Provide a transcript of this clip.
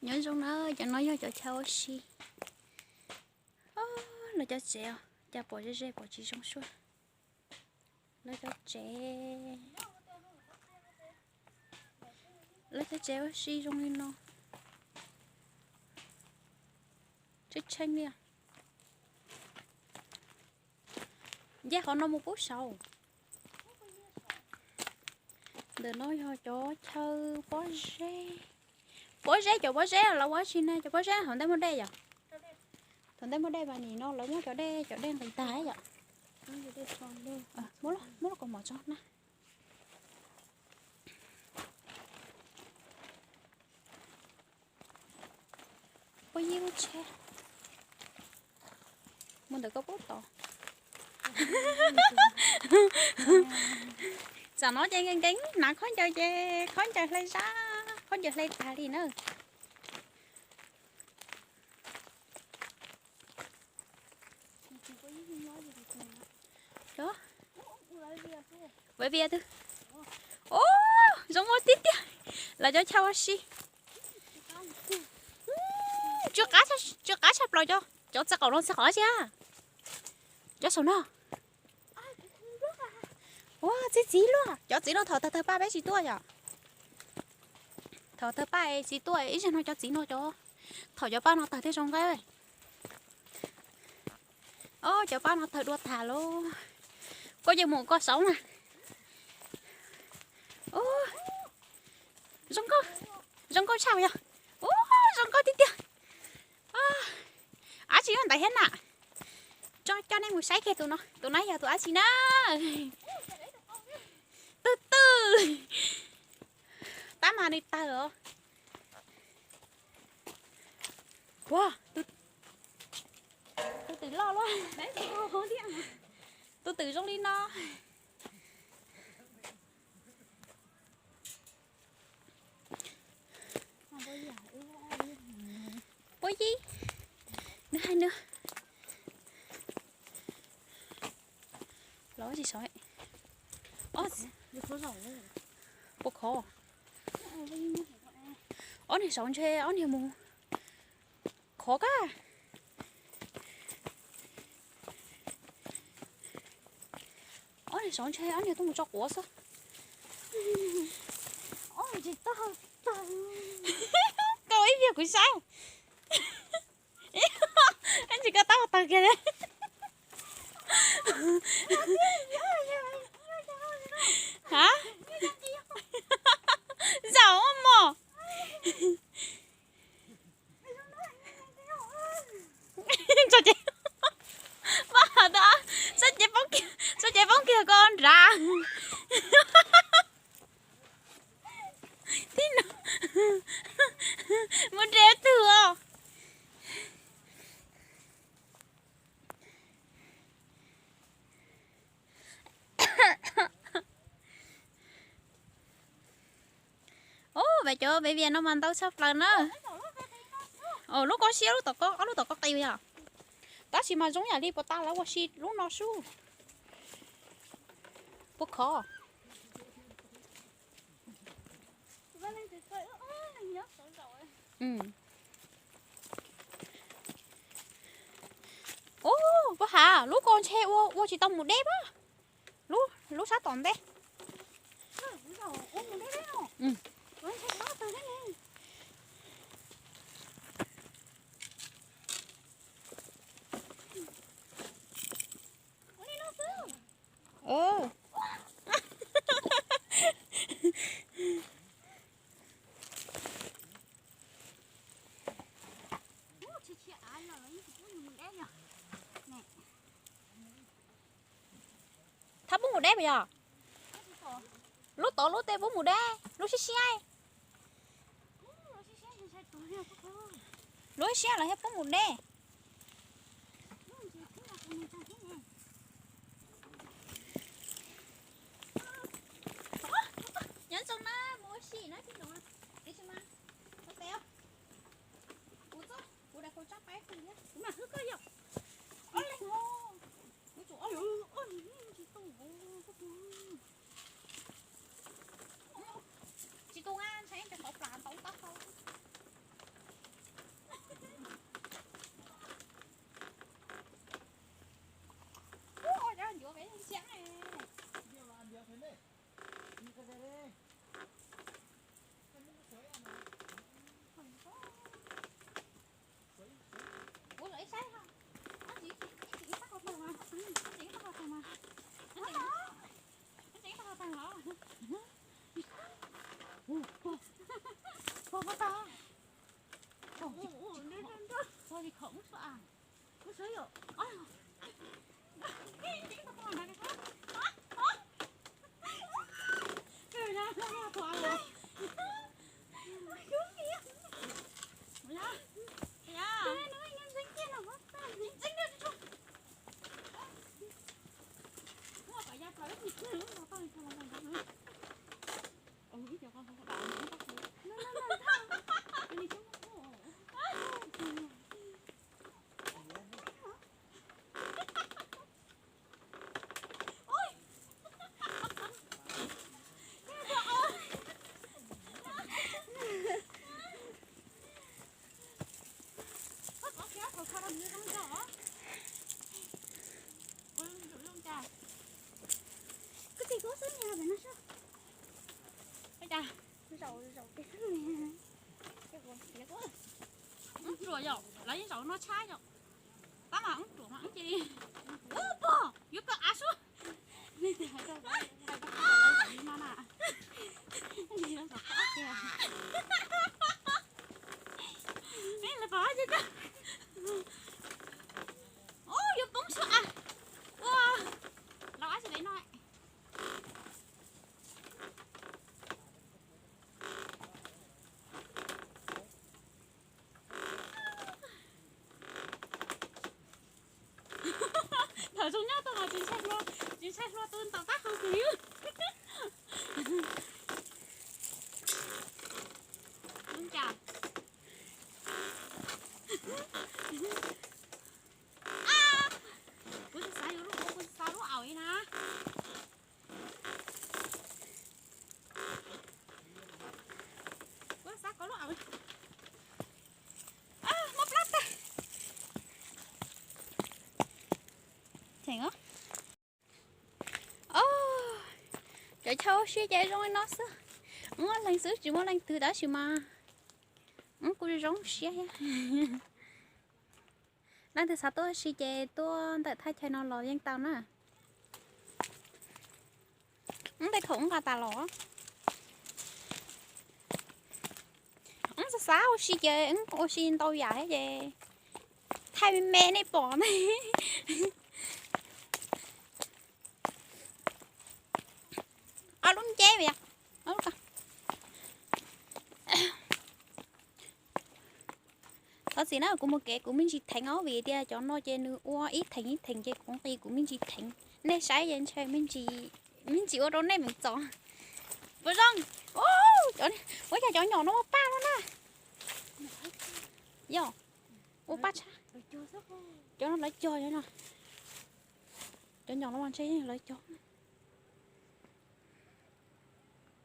Nyob zoo na, cov no yog cov chaw ua si. Lawv cov tsev os, cas pom ze ze pom tsis zoo sua. Lawv cov tsev, lawv cov tsev ua si zoo li no. Tshee tshee li. Nce qhov no mus pub saud. Ntawm no yog cov chaw pob zeb. Pob zeb, cov pob zeb lawv ua tsi ne? Cov pob zeb thaum ntej muaj dej yom? Thaum ntej muaj dej mas nim no lawv muab cov dej, cov dej nqis tag yom? Muab lub kaus mom tso na. Puab yib lub tsheb mus ntawm koj pub tod. Tsam no ces nkees nkees hnav khaub ncaws ces khaub ncaws hle zab, khaub ncaws hle tag li na. Vay vias twg? Ub, zoo ua tib tiag. Lawv cov chaw ua si. Tsw qab tshaj plaws cov, cov txiv qaum no txiv qaum dab tsi a? Cov saum no. Ua txiv txiv luaj, cov txiv no thaum tawg tawg paj peb tsis tuaj yom? Thaum tawg paj tsis tuaj, ib zaug no cov txiv no cov, thaum cov paj no tawg thiaj zoo nqaij. Ob, cov paj no tawg dua tag lauj. Koj yeej mus koj saud na. Zoo nkauj, zoo nkauj tshaj yog. Ub, zoo nkauj tiag tiag. Ab tsi nyob ntawd thiab na. Tso coj nej mus saib kiag tus no, tus no yog tus dab tsi na. Twg twg, tab mas nws tawg os. Ua, tus twm loj luaj. Tus twm zoo li no. Puab yib, nws hais nws los tsis saud. Puab khov. Ob niag saud ntshe ob niag mus khov kab. Ob niag saud ntshe ob niag tuaj mus tso quav xwb. Koj ib viag kuv saib. Tsis koj tab tawg kiag li. Ha? Zaum mog. Tso ces, pab has tas, tso ces poob kiag, tso ces poob kiag ko nrad. Tib no, mus nres twg os. Ub, peb cov peb vias no mas ntau tshaj plaws na. Lub ko siab, lub tom ko, ob lub tom ko qis yom. Tab sis mas zoo yam li puas tas lawv ua si lub no sub. Puas khov. Ub, puas has, lub ko ntshe ua ua tsis tau mus deb pab. Lub, lub sab tom ntej. Thab pub mus deb puas yog? Lub tod lub tej pub mus deb, lub siab siab. Lub siab los thiaj pub mus deb. Nyob zoo na, mus ua si na tsis no. Tab sis mas, kuv txo, kuv daim qhov tsab paib kuv thiab, kuv mam hwb koj yom. Ob leeg os. Kuv tsum ob leeg, ob leeg tsis tu. Tsis tu a, ntshai ib ntsis qhov plas ntau tab hau. Ua cas? Ub, ruam yom, lawv yeej zaum no tshab yom. Tab mas ub ruam mas ub cia li. Ub pog, yuav pawg av sub. Ub, yuav poob sub av. Ua, los ab tsi le no. Thaum zoo nyob tau los tsis ntshai hlua, tsis ntshai hlua tus ntaus qab hau kiag li. Kuv xav xav yuav lub, kuv xav lub aum li na. Kuv xav kov lub aum. Mob plab tag. Cheem os. Cov chaw ua si ces zoo li no xwb. Muaj leej xwb tsis muaj leej twg tab sis mas wb kuj zoo siab thiab. Leej twg xav tuaj ua si ces tuaj ntawm thaj chaw no los yeej tau na. Wb tej thaum wb nqa tas los. Wb xav xav ua si ces wb ua si ntau yam thiab ces thaij me me nej pom ne. Ob lub nceb yom. Thov txim na, kuv mus kev kuv me ntsis theev os, vim tias cov no ces nws ua ib theem ib theem ces kuv nqis kuv me ntsis theev. Nej saib ces ntshe me ntsis ua rau nej meem txom. Puas zoo? Ua cas cov nyom no ua paj no na? Yog, ua paj tshaj. Cov no lawv cog, cov no, cov nyom no mas ntshe lawv cog.